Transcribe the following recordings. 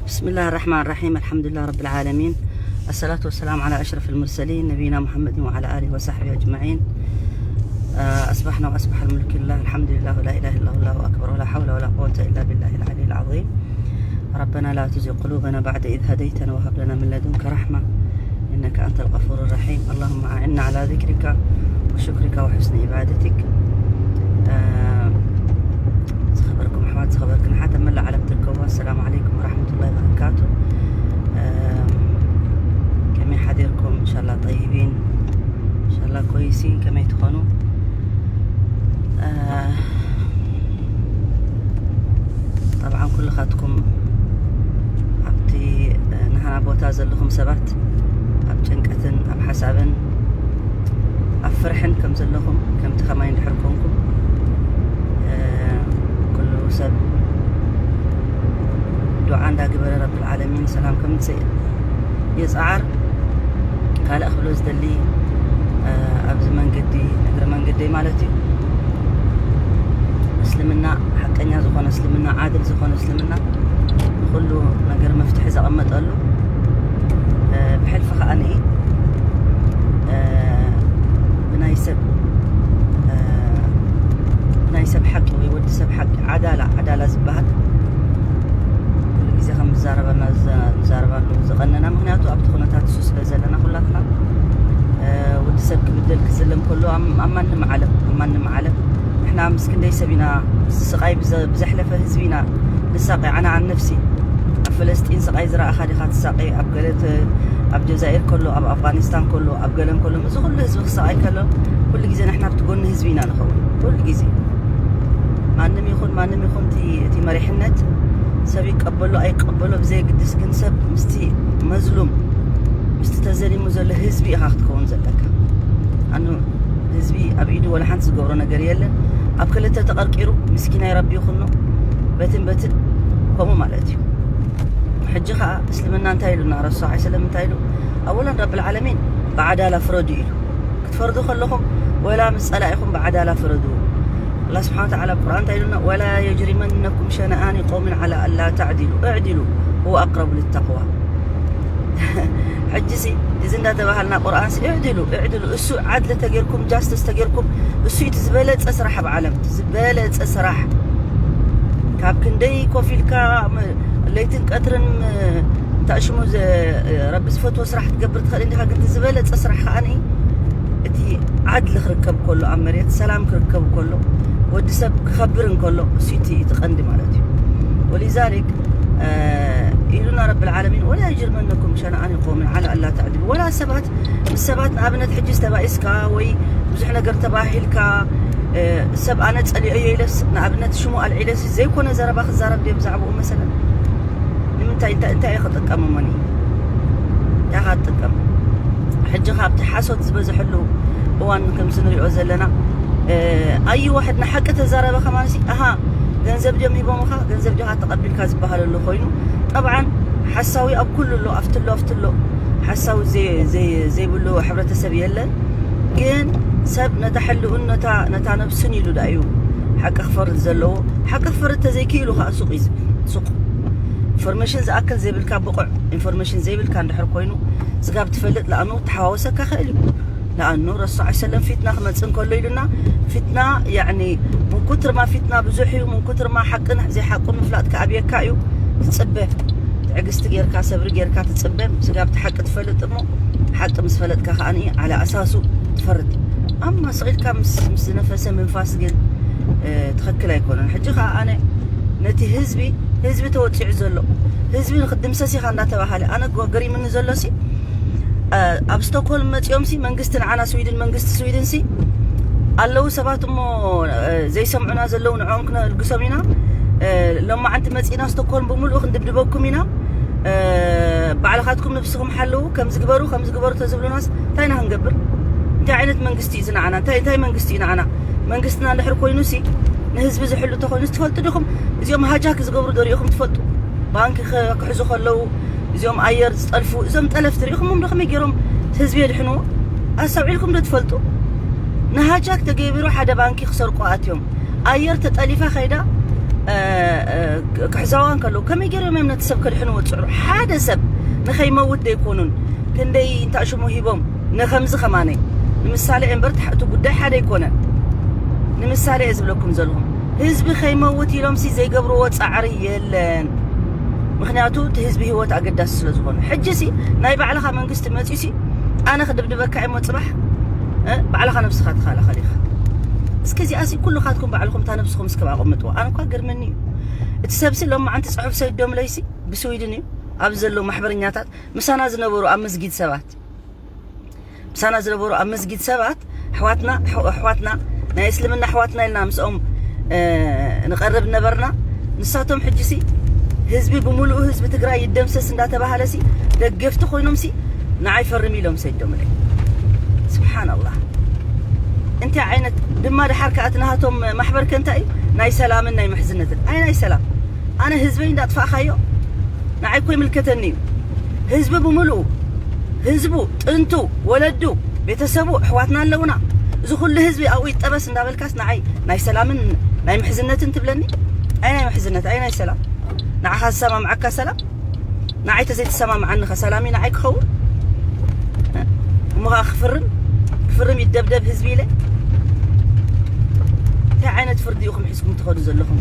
بسم الله الرحمن الرحيم. الحمد لله رب العالمين. الصلاة والسلام على أشرف المرسلين نبينا محمد وعلى آله وصحبه أجمعين. آه، أصبحنا وأصبح الملك لله. الحمد لله، لا إله إلا الله، أكبر، ولا حول ولا قوة إلا بالله العلي العظيم. ربنا لا تزغ قلوبنا بعد إذ هديتنا وهب لنا من لدنك رحمة إنك أنت الغفور الرحيم. اللهم أعنا على ذكرك وشكرك وحسن عبادتك. آه، ዝኸበርኩም ኣሕዋት፣ ዝኸበርክን ኣሓት ኣብ መላእ ዓለም ትርከቡ፣ ኣሰላሙ ዓለይኩም ወራሕመቱላሂ ወበረካቱ። ኣም፣ ከመይ ሓዲርኩም? እንሻላ ጠይቢን፣ እንሻላ ኮይሲን፣ ከመይ ትኾኑ? አ፣ ጠብዓን ኩልኻትኩም ኣብቲ፣ እ፣ ናህና ቦታ ዘለኹም ሰባት ኣብ ጭንቀትን ኣብ ሓሳብን ኣብ ፍርሕን ከም ዘለኹም፣ ከምቲ ከማይ እንድሕር ኮንኩም፣ እ፣ ኩሉ ሰብ ዱዓ እንዳገበረ ረብል ዓለሚን ሰላም ከምጽእ ይጽዓር። ካልእ ክብሎ ዝደሊ፣ እ፣ ኣብዚ መንገዲ፣ እግረ መንገደይ ማለት እዩ፣ እስልምና፣ ሓቀኛ ዝኾነ እስልምና፣ ዓድል ዝኾነ እስልምና፣ ንኹሉ ነገር መፍትሒ ዘቐመጠሉ፣ እ፣ ብሕልፊ ከኣ ንኢ፣ እ፣ ብናይ ሰብ፣ እ፣ ብናይ ሰብ ሓቂ ወይ ወዲ ሰብ ሓቂ፣ ዓዳላ፣ ዓዳላ ዝበሃል ኩሉ ግዜ ከም ዝዛረበና፣ ዝዛ-፣ ንዛረባሉ ዝቐነና። ምኽንያቱ ኣብቲ ኩነታት እሱ ስለ ዘለና ኩላትና፣ እ፣ ወዲ ሰብ ክብደል ክዝለም ከሎ ኣብ፣ ኣብ ማንም ዓለም፣ ኣብ ማንም ዓለም ንሕና ምስ ክንደይ ሰብ ኢና፣ ስቓይ ብዘ-፣ ብዘሕለፈ ህዝቢ ኢና ንሳቐ። ኣነ ዓን ነፍሲ ኣብ ፈለስጢን ስቓይ ዝረኣኻ ዲኻ ትሳቐ? ኣብ ገለ ተ-፣ ኣብ ጀዛኢር ከሎ፣ ኣብ ኣፍጋኒስታን ከሎ፣ ኣብ ገለን ከሎ፣ እዚ ኩሉ ህዝቢ ክሳቐይ ከሎ፣ ኩሉ ግዜ ንሕና ኣብቲ ጎኒ ህዝቢ ኢና ንኸውን። ኩሉ ግዜ ማንም ይኹን ማንም ይኹን እቲ፣ እቲ መሪሕነት ሰብ ይቀበሎ ኣይቀበሎ ብዘየግድስ፣ ግን ሰብ ምስቲ መዝሉም፣ ምስቲ ተዘሊሙ ዘሎ ህዝቢ ኢኻ ክትከውን ዘለካ። ኣኑ ህዝቢ ኣብ ኢዱ ወላ ሓንቲ ዝገብሮ ነገር የለን። ኣብ ክልተ ተቐርቂሩ ምስኪናይ ረቢ ይኹኖ፣ በትን በትን ከምኡ ማለት እዩ። ሕጂ ኸኣ እስልምና እንታይ ኢሉና? ረሱል ሰለም እንታይ ኢሉ? ኣወለን ረብል ዓለሚን ብዓዳላ ፍረዱ ኢሉ። ክትፈርዱ ከለኹም ወላ ምስ ጸላኢኹም ብዓዳላ ፍረዱ። ኣላህ ስብሓነ ወተዓላ ኣብ ቁርኣን እንታይ ኢሉና? "ወላ የጅሪመነኩም ሸነኣኒ ቀውምን ዓላ ኣላ ተዕዲሉ፣ እዕዲሉ፣ ሁወ ኣቅረቡ ሊተቅዋ።" ሕጂሲ እዚ እንዳተባሃልና ቁርኣንሲ እዕዲሉ፣ እዕዲሉ፣ እሱ ዓድሊ ተጌርኩም፣ ጃስትስ ተጌርኩም፣ እሱ እቲ ዝበለጸ ስራሕ ኣብ ዓለም፣ ዝበለጸ ስራሕ። ካብ ክንደይ ኮፍ ኢልካ ም-፣ ለይትን ቀትርን ም-፣ እንታይ ሽሙ ዘ-፣ ረቢ ዝፈትዎ ስራሕ ክትገብር ትኽእል እንዲኻ፣ ግን እቲ ዝበለጸ ስራሕ ከኣ እቲ ዓድሊ ክርከብ ከሎ፣ ኣብ መሬት ሰላም ክርከብ ከሎ፣ ወዲ ሰብ ክኸብር እንከሎ፣ እሱ እቲ፣ እቲ ቀንዲ ማለት እዩ። ወሊዛሊክ፣ እ፣ ኢሉና ረብል ዓለሚን፣ "ወላ የጅርመነኩም ሸነኣኒ ቀውምን ዓላ ኣላ ተዕድሉ።" ወላ ሰባት፣ ምስ ሰባት ንኣብነት ሕጂ ዝተባኢስካ ወይ ብዙሕ ነገር ተባሂልካ፣ እ፣ ሰብ ኣነ ጸሊኦዮ ኢለስ ንኣብነት ሽሙ ኣልዒለስ ዘይኮነ ዘረባ ክዛረብ ድየ ብዛዕባኡ መሰለን? ንምንታይ፣ እንታይ፣ እንታይ እየ ክጥቀም እሞኒ? እንታይ እየ ክጥቀም? ሕጂ ካብቲ ሓሶት ዝበዝሐሉ እዋን ከምዚ ንሪኦ ዘለና፣ እ፣ ኣዩ ዋሕድ ንሓቂ ተዛረበ ከማንሲ፣ ኣሃ፣ ገንዘብ ድዮም ሂቦምኻ፣ ገንዘብ ዲኻ ተቐቢልካ ዝበሃለሉ ኮይኑ፣ ጠብዓን ሓሳዊ ኣብ ኩሉ ኣሎ፣ ኣብትሎ፣ ኣብትሎ። ሓሳዊ ዘይ-፣ ዘይ-፣ ዘይብሉ ሕብረተሰብ የለን። ግን ሰብ ነታ ሕልኡን ነታ፣ ነታ ነብሱን ኢሉ ደኣ እዩ ሓቂ ክፈርድ ዘለዎ። ሓቂ ክፈርድ ተዘይክኢሉ ከኣ ሱቕ እዩ ዝብል። ሱቕ። ኢንፎርሜሽን ዝኣክል ዘይብልካ፣ ብቑዕ ኢንፎርሜሽን ዘይብልካ እንድሕር ኮይኑ፣ ስጋብ ትፈልጥ ለኣኑ ተሓዋወሰካ ክእል እዩ። ለኣኑ ረሱል ሰለም ፊትና ክመጽእ እንከሎ ኢሉና፣ ፊትና፣ ያዕኒ፣ ምን ኩትርማ ፊትና ብዙሕ እዩ፣ ምን ኩትርማ ሓቅን ዘይሓቁን ምፍላጥ ክኣብየካ እዩ። ትጽበ። ትዕግስቲ ጌርካ፣ ሰብሪ ጌርካ ትጽበ። ስጋብ እቲ ሓቂ ትፈልጥ እሞ፣ ሓቂ ምስ ፈለጥካ ከኣ ዓላ ኣሳሱ ትፈርድ። ኣማ ስቕ ኢልካ ምስ፣ ምስ ዝነፈሰ ምንፋስ ግን፣ እ፣ ትኽክል ኣይኮነን። ሕጂ ከኣ ኣነ ነቲ ህዝቢ፣ ህዝቢ ተወጺዑ ዘሎ፣ ህዝቢ ንክድምሰስ ኢኻ እንዳተባሃለ፣ ኣነ ጎ-፣ ገሪምኒ ዘሎሲ፣ እ፣ ኣብ ስቶክሆልም መጺኦምሲ መንግስቲ ንዓና ስዊድን፣ መንግስቲ ስዊድንሲ ኣለዉ ሰባት እሞ፣ እ፣ ዘይሰምዑና ዘለዉ ንዕኦም ክነልግሶም ኢና። እ፣ ሎማዓንቲ መጺእና ስቶክሆልም ብምሉኡ ክንድብድበኩም ኢና። እ፣ ባዕልኻትኩም ነብስኹም ሓለዉ፣ ከምዚ ግበሩ፣ ከምዚ ግበሩ ተዝብሉናስ እንታይ ኢና ክንገብር? እንታይ ዓይነት መንግስቲ እዩ እዚ ንዓና? እንታይ፣ እንታይ መንግስቲ እዩ ንዓና? መንግስትና እንድሕር ኮይኑሲ፣ ንህዝቢ ዝሕሉ እንተኾይኑስ ትፈልጡ ዲኹም? እዚኦም ሃጃክ ዝገብሩ ዶ ሪኢኹም ትፈልጡ? ባንኪ ከ-፣ ክሕዙ ከለዉ፣ እዚኦም ኣየር ዝጠልፉ፣ እዞም ጠለፍቲ ሪኢኹሞም ዶ ከመይ ገይሮም ህዝቢ የድሕንዎ? ኣስተውዒልኩም ዶ ትፈልጡ? ንሃጃክ ተገቢሩ ሓደ ባንኪ ክሰርቁ ኣትዮም። ኣየር ተጠሊፋ ከይዳ፣ እ፣ እ፣ ክሕዛዋ እንከለዉ ከመይ ገይሮም እዮም ነቲ ሰብ ከድሕንዎ ዝፅዕሩ? ሓደ ሰብ ንኸይመውት ደይኮኑን ክንደይ እንታሽሙ ሂቦም ንኸምዚ ከማነይ ንምሳሌ እምበር እቲ ጉዳይ ሓደ ኣይኮነን። ንምሳሌ እየ ዝብለኩም ዘለኹም። ህዝቢ ከይመውት ኢሎም ሲ ዘይገብርዎ ፃዕሪ የለን። ምክንያቱ እቲ ህዝቢ ህይወት ኣገዳሲ ስለ ዝኾነ። ሕጂ ሲ ናይ ባዕልኻ መንግስቲ መፅዩ ሲ ኣነ ክድብድበካ እሞ ፅባሕ ባዕልኻ ነብስኻ ትኸላኸል ኢኻ። እስከ እዚኣ ሲ ኩልኻትኩም ባዕልኹም እታ ነብስኹም እስከ ኣቐምጥዎ። ኣነ እኳ ገርመኒ እዩ። እቲ ሰብሲ ሎማዓንቲ ጽሑፍ ሰዲዶምለይሲ ብስዊድን እዩ። ኣብዚ ዘለዉ ማሕበረኛታት ምሳና ዝነበሩ ኣብ መስጊድ ሰባት ምሳና ዝነበሩ ኣብ መስጊድ ሰባት ኣሕዋትና ኣሕዋትና ናይ እስልምና ኣሕዋትና ኢልና ምስኦም ንቐርብ ነበርና። ንሳቶም ሕጂ ሲ ህዝቢ ብምሉኡ ህዝቢ ትግራይ ይደምሰስ እንዳተባሃለ ሲ ደገፍቲ ኮይኖም ሲ ንዓይ ፈርም ኢሎም ሰዲዶምለይ። ስብሓንላህ። እንታይ ዓይነት ድማ ድሓር ከኣ እቲ ናሃቶም ማሕበር ከ እንታይ እዩ? ናይ ሰላምን ናይ ምሕዝነትን። ኣይ ናይ ሰላም ኣነ ህዝበይ እንዳጥፋእካዮ ንዓይ እኮ ይምልከተኒ እዩ። ህዝቢ ብምሉኡ ህዝቡ ጥንቱ ወለዱ ቤተሰቡ ኣሕዋትና ኣለውና። እዚ ኩሉ ህዝቢ ኣብኡ ይጠበስ እንዳበልካስ ንዓይ ናይ ሰላምን ናይ ምሕዝነትን ትብለኒ? ኣይ ናይ ምሕዝነት ኣይ ናይ ሰላም ንዓኻ ዝሰማምዓካ ሰላም ንዓይ ተዘይተሰማምዓኒ ከ ሰላም እዩ ንዓይ ክኸውን? እሞ ከዓ ክፍርም ክፍርም ይደብደብ ህዝቢ ኢለ እንታይ ዓይነት ፍርዲ ኢኹም ሒዝኩም ትኸዱ ዘለኹም?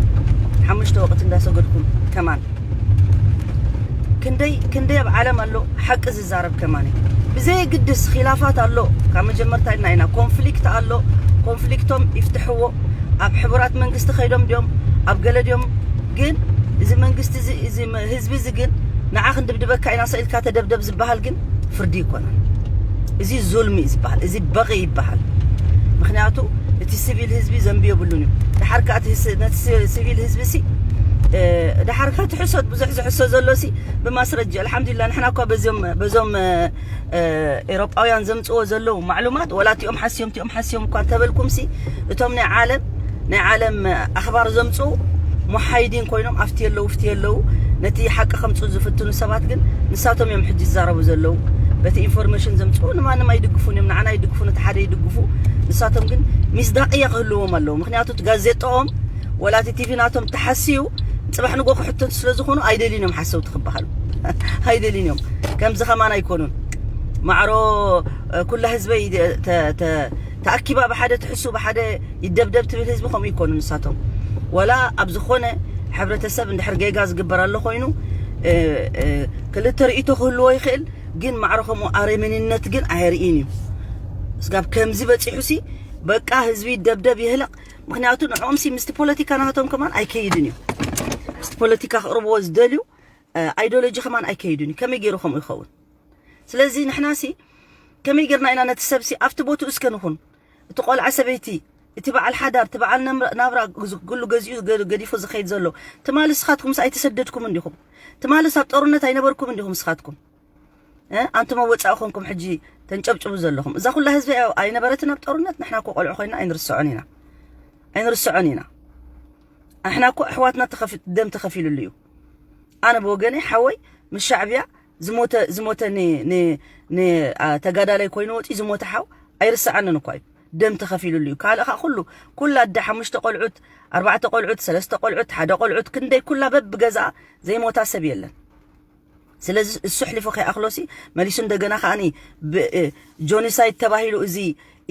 ሓሙሽተ ወቅቲ እንዳሰገድኩም ከማን ክንደይ ክንደይ ኣብ ዓለም ኣሎ ሓቂ ዝዛረብ ከማን ብዘየግድስ ኪላፋት ኣሎ። ካብ መጀመርታ ኢልና ኢና ኮንፍሊክት ኣሎ። ኮንፍሊክቶም ይፍትሕዎ። ኣብ ሕቡራት መንግስቲ ከይዶም ድዮም ኣብ ገለ ድዮም ግን እዚ መንግስቲ እዚ እዚ ህዝቢ እዚ ግን ንዓ ክንድብድበካ ኢና ሰኢልካ ተደብደብ ዝበሃል ግን ፍርዲ ይኮነን። እዚ ዙልሚ እዩ ዝበሃል፣ እዚ በቒ ይበሃል። ምክንያቱ እቲ ሲቪል ህዝቢ ዘንቢ የብሉን እዩ። ድሓር ከዓ ነቲ ሲቪል ህዝቢ ሲ ድሓር ከትሕሶት ብዙሕ ዝሕሶ ዘሎ ሲ ብማስረጃ ኣልሓምዱሊላ ንሕና እኳ በዞም በዞም ኤሮጳውያን ዘምፅዎ ዘለዉ ማዕሉማት ወላ እቲኦም ሓስዮም እቲኦም ሓስዮም እኳ እንተበልኩም ሲ እቶም ናይ ዓለም ናይ ዓለም ኣኽባር ዘምፅኡ ሙሓይዲን ኮይኖም ኣብቲ የለዉ ፍቲ የለዉ ነቲ ሓቂ ከምፅኡ ዝፍትኑ ሰባት ግን ንሳቶም እዮም ሕጂ ዝዛረቡ ዘለዉ። በቲ ኢንፎርሜሽን ዘምፅኡ ንማንም ኣይድግፉን እዮም፣ ንዓና ይድግፉ ነቲ ሓደ ይድግፉ። ንሳቶም ግን ሚስዳቅያ ክህልዎም ኣለዎ። ምክንያቱ እቲ ጋዜጣኦም ወላ እቲ ቲቪ ናቶም ተሓስዩ ፅባሕ ንጎ ክሕተቱ ስለ ዝኾኑ ኣይደልዩን እዮም ሓሰውቲ ክበሃሉ ኣይደልዩን እዮም። ከምዚ ከማን ኣይኮኑን። ማዕሮ ኩላ ህዝበይ ተኣኪባ ብሓደ ትሕሱ ብሓደ ይደብደብ ትብል ህዝቢ ከምኡ ይኮኑ ንሳቶም። ወላ ኣብ ዝኾነ ሕብረተሰብ እንድሕር ጌጋ ዝግበር ኣሎ ኮይኑ ክልተ ርእይቶ ክህልዎ ይኽእል። ግን ማዕረ ከምኡ ኣረመኔነት ግን ኣየርእይን እዩ። ስጋብ ከምዚ በፂሑ ሲ በቃ ህዝቢ ይደብደብ ይህለቕ። ምክንያቱ ንዕኦም ሲ ምስቲ ፖለቲካ ናቶም ከማን ኣይከይድን እዩ። ምስቲ ፖለቲካ ክቕርብዎ ዝደልዩ ኣይዲዮሎጂ ከማን ኣይከይድን እዩ። ከመይ ገይሩ ከምኡ ይኸውን? ስለዚ ንሕና ሲ ከመይ ጌርና ኢና ነቲ ሰብ ሲ ኣብቲ ቦትኡ እስከ ንኹን። እቲ ቆልዓ ሰበይቲ እቲ በዓል ሓዳር እቲ በዓል ናብራ ኩሉ ገዚኡ ገዲፉ ዝኸይድ ዘሎ ትማሊ ስኻትኩም ምስ ኣይተሰደድኩም እንዲኹም ትማልስ ኣብ ጦርነት ኣይነበርኩም እንዲኹም ስኻትኩም ኣንቱም ኣብ ወፃኢ ኮንኩም ሕጂ ተንጨብጭቡ ዘለኹም እዛ ኩላ ህዝቢ ኣይነበረትን ኣብ ጦርነት ንሕና እኮ ቆልዑ ኮይና ኣይንርስዖን ኢና ኣይንርስዖን ኢና ንሕና እኮ ኣሕዋትና ደም ተኸፊሉሉ እዩ ኣነ ብወገነይ ሓወይ ምስ ሻዕብያ ዝሞተ ዝሞተ ተጋዳላይ ኮይኑ ወፂ ዝሞተ ሓው ኣይርስዓንን እኳ እዩ ደም ተኸፊሉሉ እዩ ካልእ ከዓ ኩሉ ኩላ ኣደ ሓሙሽተ ቆልዑት ኣርባዕተ ቆልዑት ሰለስተ ቆልዑት ሓደ ቆልዑት ክንደይ ኩላ በብገዛኣ ዘይሞታ ሰብ የለን ስለዚ እሱ ኣሕሊፉ ከይኣኽሎሲ መሊሱ እንደገና ከዓኒ ጆኒሳይድ ተባሂሉ እዚ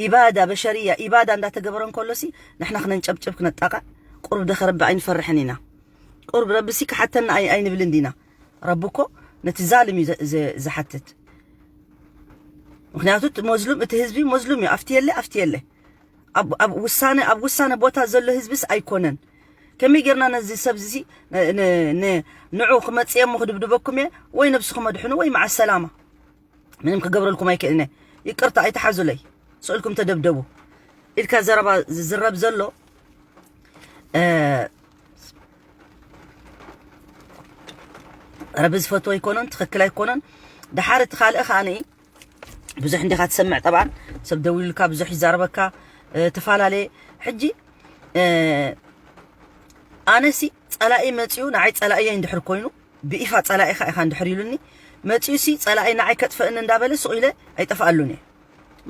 ኢባዳ በሸርያ ኢባዳ እንዳተገበረ እንከሎሲ ንሕና ክነንጨብጭብ ክነጣቃዕ ቁሩብ ደኸረቢ ኣይንፈርሕን ኢና ቁሩብ ረቢሲ ክሓተና ኣይንብልን ዲና ረቢ እኮ ነቲ ዛልም እዩ ዝሓትት ምክንያቱ መዝሉም እቲ ህዝቢ መዝሉም እዩ ኣብቲ የለ ኣብቲ የለ ኣብ ውሳነ ኣብ ውሳነ ቦታ ዘሎ ህዝብስ ኣይኮነን ከመይ ጌርና ነዚ ሰብ እዚ ንዑ ክመፅየ እሞ ክድብድበኩም እየ ወይ ነብስኹም ኣድሕኑ ወይ መዓ ሰላማ ምንም ክገብረልኩም ኣይክእልነ ይቅርታ ኣይትሓዙለይ ስእልኩም ተደብደቡ ኢልካ ዘረባ ዝዝረብ ዘሎ ረቢ ዝፈትዎ ኣይኮነን ትኽክል ኣይኮነን ድሓር እቲ ካልእ ከዓኒ ብዙሕ እንዲኻ ትሰምዕ ጠብዓን ሰብ ደዊሉልካ ብዙሕ ይዛረበካ ትፈላለየ ሕጂ ኣነሲ ፀላኢ መፂኡ ንዓይ ፀላእየ እንድሕር ኮይኑ ብኢፋ ፀላኢኻ ኢኻ እንድሕር ኢሉኒ መፂኡሲ ፀላኢ ንዓይ ከጥፈእኒ እንዳበለ ስቕ ኢለ ኣይጠፍኣሉን እየ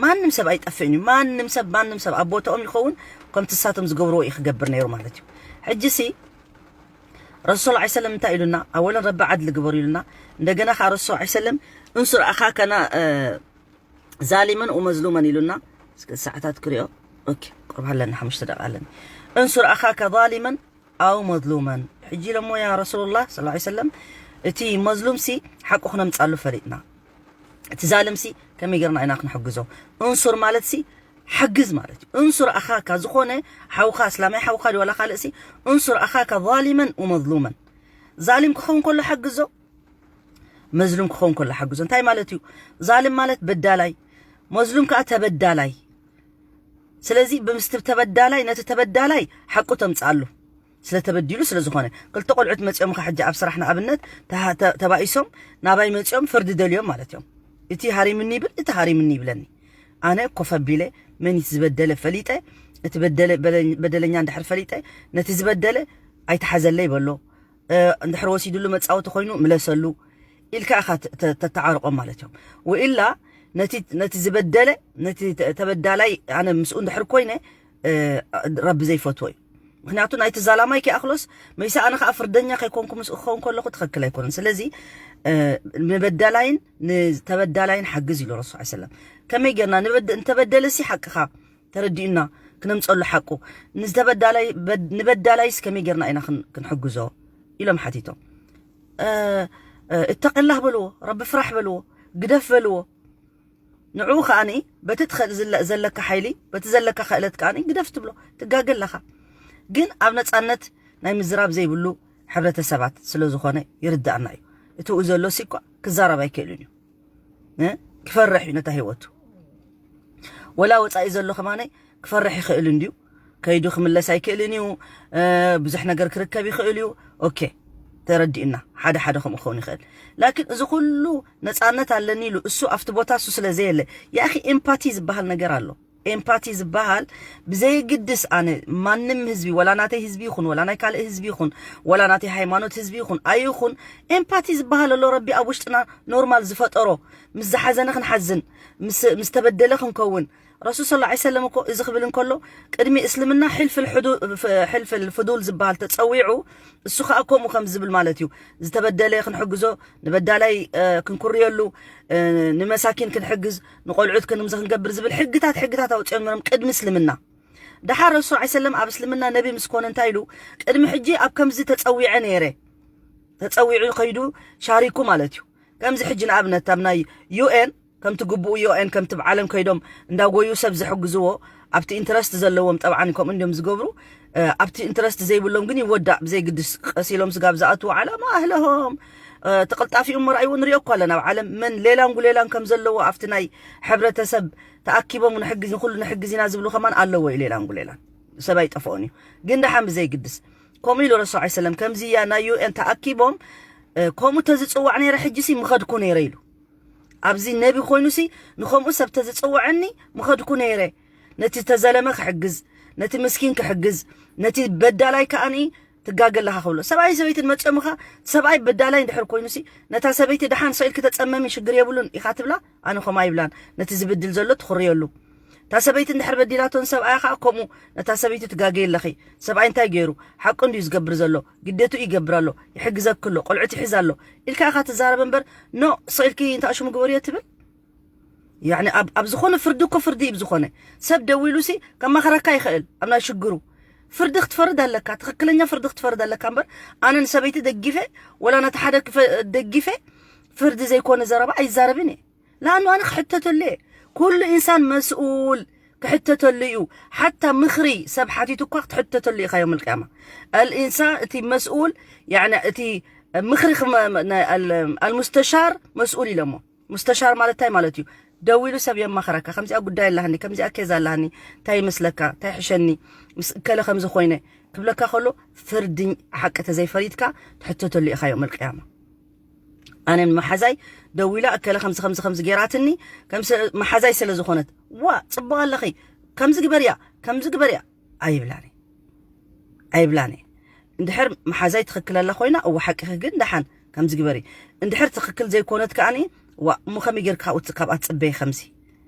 ማንም ሰብ ኣይጠፍእን እዩ ማንም ሰብ ማንም ሰብ ኣብ ቦታኦም ይኸውን ከምቲ ሳቶም ዝገብርዎ እዩ ክገብር ነይሩ ማለት እዩ ሕጂሲ ረሱል ሰለላሁ ዐለይሂ ወሰለም እንታይ ኢሉና? ኣወለን ረቢ ዓድሊ ግበሩ ኢሉና። እንደገና ከዓ ረሱል ሰለላሁ ዐለይሂ ወሰለም እንሱር ኣኻከና ዛሊመን ወመዝሉመን ኢሉና። እስከ ሰዓታት ክሪኦ። ኦኬ፣ ቁርብ ኣለና፣ ሓሙሽተ ደቂቃ ኣለኒ። እንሱር ኣኻከ ዛሊመን ኣው መዝሉመን። ሕጂ ኢሎሞ ያ ረሱሉላህ ሰለላሁ ዐለይሂ ወሰለም፣ እቲ መዝሉም ሲ ሓቁ ክነምጻሉ ፈሊጥና፣ እቲ ዛልም ሲ ከመይ ጌርና ኢና ክንሕግዞ? እንሱር ማለት ሲ ሓግዝ ማለት እዩ። እንሱር ኣኻካ ዝኾነ ሓውካ፣ እስላማይ ሓውካ ድዩ ዋላ ካልእ ሲ፣ እንሱር ኣኻካ ዛሊመን ወመዝሉመን። ዛሊም ክኸውን ከሎ ሓግዞ፣ መዝሉም ክኸውን ከሎ ሓግዞ። እንታይ ማለት እዩ? ዛልም ማለት በዳላይ፣ መዝሉም ከዓ ተበዳላይ። ስለዚ ብምስቲ ተበዳላይ፣ ነቲ ተበዳላይ ሓቁ ተምጽኣሉ፣ ስለ ተበዲሉ ስለ ዝኾነ። ክልተ ቆልዑት መጺኦም ከ ሕጂ ኣብ ስራሕ ንኣብነት ተሃ-፣ ተ-፣ ተባኢሶም ናባይ መጺኦም ፍርዲ ደልዮም ማለት እዮም። እቲ ሃሪምኒ ይብል፣ እቲ ሃሪምኒ ይብለኒ። ኣነ ኮፍ ኣቢለ መን እቲ ዝበደለ ፈሊጠ፣ እቲ በደለ-፣ በለ-፣ በደለኛ እንድሕር ፈሊጠ፣ ነቲ ዝበደለ ኣይተሓዘለይ በሎ፣ እ፣ እንድሕር ወሲድሉ መጻወቲ ኮይኑ ምለሰሉ ኢልካ ኢኻ ተ-፣ ተ-፣ ተተዓርቆም ማለት እዮም። ወኢላ ነቲ፣ ነቲ ዝበደለ፣ ነቲ ተ-፣ ተበዳላይ ኣነ ምስኡ እንድሕር ኮይነ፣ እ፣ ረቢ ዘይፈትዎ እዩ። ምክንያቱ ናይቲ ዛላማይ ከይኣኽሎስ መይሳ ኣነ ከዓ ፍርደኛ ከይኮንኩ ምስኡ ክኸውን ከለኹ ትኽክል ኣይኮነን። ስለዚ፣ እ፣ ንበዳላይን ንተበዳላይን ሓግዝ ኢሉ ረሱል ሰለላሁ ዐለይሂ ወሰለም። ከመይ ጌርና ንበድ-፣ ንተበደለ ሲ ሓቅኻ ተረዲኡና ክነምፀሉ ሓቁ፣ ንዝተበዳላይ-፣ በድ-፣ ንበዳላይስ ከመይ ጌርና ኢና ክን-፣ ክንሕግዞ ኢሎም ሓቲቶም። እ፣ እ፣ እተቂላህ በልዎ፣ ረቢ ፍራሕ በልዎ፣ ግደፍ በልዎ። ንዕኡ ከኣኒ በቲ ትኽእል ዝለ-፣ ዘለካ ሓይሊ፣ በቲ ዘለካ ክእለት ከኣኒ ግደፍ ትብሎ፣ ትጋገ ኣለኻ። ግን ኣብ ነፃነት ናይ ምዝራብ ዘይብሉ ሕብረተሰባት ስለ ዝኾነ ይርዳእና እዩ። እቲ ኡ ዘሎ ሲ እኳ ክዛረብ ኣይክእልን እዩ። እ? ክፈርሕ እዩ ነታ ህይወቱ። ወላ ወፃኢ ዘሎ ከማነ ክፈርሕ ይኽእል እንድዩ። ከይዱ ክምለስ ኣይክእልን እዩ። እ፣ ብዙሕ ነገር ክርከብ ይኽእል እዩ። ኦኬ፣ ተረዲእና። ሓደ ሓደ ከምኡ ክኸውን ይኽእል። ላኪን እዚ ኩሉ ነፃነት ኣለኒ ኢሉ እሱ ኣብቲ ቦታ እሱ ስለ ዘየለ፣ ያኺ ኤምፓቲ ዝበሃል ነገር ኣሎ። ኤምፓቲ ዝበሃል ብዘየግድስ ኣነ ማንም ህዝቢ፣ ወላ ናተይ ህዝቢ ይኹን፣ ወላ ናይ ካልእ ህዝቢ ይኹን፣ ወላ ናተይ ሃይማኖት ህዝቢ ይኹን፣ ኣይኹን፣ ኤምፓቲ ዝበሃል ኣሎ። ረቢ ኣብ ውሽጥና ኖርማል ዝፈጠሮ፣ ምስ ዝሓዘነ ክንሓዝን፣ ምስ፣ ምስ ተበደለ ክንከውን። ረሱል ሰለላሁ ዐለይሂ ወሰለም እኮ እዚ ክብል እንከሎ፣ ቅድሚ እስልምና ሕልፍል ሕዱ-፣ ፍ-፣ ሕልፍል ፍዱል ዝበሃል ተጸዊዑ፣ እሱ ኸኣ ከምኡ ከም ዝብል ማለት እዩ። ዝተበደለ ክንሕግዞ፣ ንበዳላይ፣ እ፣ ክንኩርየሉ፣ እ፣ ንመሳኪን ክንሕግዝ፣ ንቆልዑት ክንምዚ ክንገብር ዝብል ሕግታት፣ ሕግታት ኣውጺኦም ነሮም ቅድሚ እስልምና። ደሓር ረሱል ዐለይሂ ሰለም ኣብ እስልምና ነቢ ምስ ኮነ እንታይ ኢሉ? ቅድሚ ሕጂ ኣብ ከምዚ ተጸዊዐ ነይረ። ተጸዊዑ ከይዱ ሻሪኩ ማለት እዩ። ከምዚ ሕጂ ንኣብነት ኣብ ናይ ዩ ኤን ከምቲ ግቡኡ ዩ ኤን ከምቲ ብዓለም ከይዶም እንዳጎዩ ሰብ ዝሕግዝዎ ኣብቲ ኢንትረስት ዘለዎም ጠብዓን ከምኡ እንዲዮም ዝገብሩ። እ፣ ኣብቲ ኢንትረስት ዘይብሎም ግን ይወዳእ ብዘይ ግድስ ቀስ ኢሎም ስጋብ ዝኣትዉ ዓላማ ኣህለሆም፣ እ፣ ተቐልጣፊኡ እሞ ረኣይዎ ንሪኦ እኮ ኣለና። ኣብ ዓለም መን ሌላን ጉሌላን ከም ዘለዎ ኣብቲ ናይ ሕብረተሰብ ተኣኪቦም ንሕግዝ ንኹሉ ንሕግዝ ኢና ዝብሉ ከማን ኣለዎ እዩ። ሌላን ጉሌላን ሰብ ኣይጠፍኦን እዩ። ግን ደሓን ብዘይ ግድስ ከምኡ ኢሉ ረሱል ዐለይሂ ሰለም ከምዚ እያ ናይ ዩ ኤን ተኣኪቦም፣ እ፣ ከምኡ ተዝጽዋዕ ነይረ ሕጂ ሲ ምኸድኩ ነይረ ኢሉ። ኣብዚ ነቢ ኮይኑ ሲ ንኸምኡ ሰብ ተዝጽውዐኒ ምኸድኩ ነይረ። ነቲ ተዘለመ ክሕግዝ፣ ነቲ ምስኪን ክሕግዝ፣ ነቲ በዳላይ ከኣኒ ትጋገ ኣለኻ ክብሎ። ሰብኣይ ሰበይትን መጽኦምኻ ሰብኣይ በዳላይ እንድሕር ኮይኑ ሲ ነታ ሰበይቲ ደሓን ሰው ኢልኪ ተጸመሚ ሽግር የብሉን ኢኻ ትብላ። ኣነ ከምኡ ኣይብላን። ነቲ ዝብድል ዘሎ ትኹርየሉ። እታ ሰበይቲ እንድሕር በዲላቶ ንሰብኣያ ኸኣ ከምኡ ነታ ሰበይቲ ትጋገይ ኣለኺ። ሰብኣይ እንታይ ገይሩ? ሓቁ እንድዩ ዝገብር ዘሎ። ግዴቱ ይገብር ኣሎ። ይሕግዘኪ ኣሎ። ቆልዑት ይሕዝ ኣሎ። ኢልካ ኢኻ ትዛረብ እምበር፣ ኖ፣ ስቕ ኢልኪ እንታይ ሽሙ ግበርዮ ትብል? ያዕኒ ኣብ፣ ኣብ ዝኾነ ፍርዲ እኮ ፍርዲ እዩ ብዝኾነ። ሰብ ደዊሉ ሲ ከማኽረካ ይኽእል ኣብ ናይ ሽግሩ። ፍርዲ ክትፈርድ ኣለካ፣ ትኽክለኛ ፍርዲ ክትፈርድ ኣለካ እምበር፣ ኣነ ንሰበይቲ ደጊፈ፣ ወላ ነቲ ሓደ ክፈ-፣ ደጊፈ፣ ፍርዲ ዘይኮነ ዘረባ ኣይዛረብን እየ። ለኣኑ ኣነ ክሕተተሉ እየ። ኩሉ ኢንሳን መስኡል ክሕተተሉ እዩ። ሓታ ምኽሪ ሰብ ሓቲቱ እኳ ክትሕተተሉ ኢኻ ዮም ልቅያማ። ኣልኢንሳን እቲ መስኡል፣ ያዕኒ እቲ ምኽሪ ክመ-፣ ናይ ኣል-፣ ኣልሙስተሻር መስኡል ኢሎሞ። ሙስተሻር ማለት እንታይ ማለት እዩ? ደዊሉ ሰብ የማኽረካ። ከምዚኣ ጉዳይ ኣላሃኒ፣ ከምዚኣ ኬዝ ኣላሃኒ፣ እንታይ ይመስለካ? እንታይ ይሕሸኒ? ምስ እከለ ከምዚ ኮይነ ክብለካ ከሎ ፍርዲ ሓቂ ተዘይፈሪድካ ትሕተተሉ ኢኻ ዮም ኣልቅያማ። ኣነ ንመሓዛይ ደዊላ እከለ ከምዚ፣ ከምዚ፣ ከምዚ ጌራትኒ፣ ከምዚ መሓዛይ ስለ ዝኾነት፣ "ዋ፣ ጽቡቕ ኣለኺ፣ ከምዚ ግበርያ፣ ከምዚ ግበርያ" ኣይብላኒ። ኣይብላን እየ። እንድሕር መሓዛይ ትኽክል ኣላ ኮይና፣ እወ ሓቂኺ ግን ደሓን ከምዚ ግበሪ። እንድሕር ትኽክል ዘይኮነት ከኣኒ፣ ዋ፣ እሞ ከመይ ጌርካ ካብኡ ት-፣ ካብኣ ትጽበዪ ከምዚ?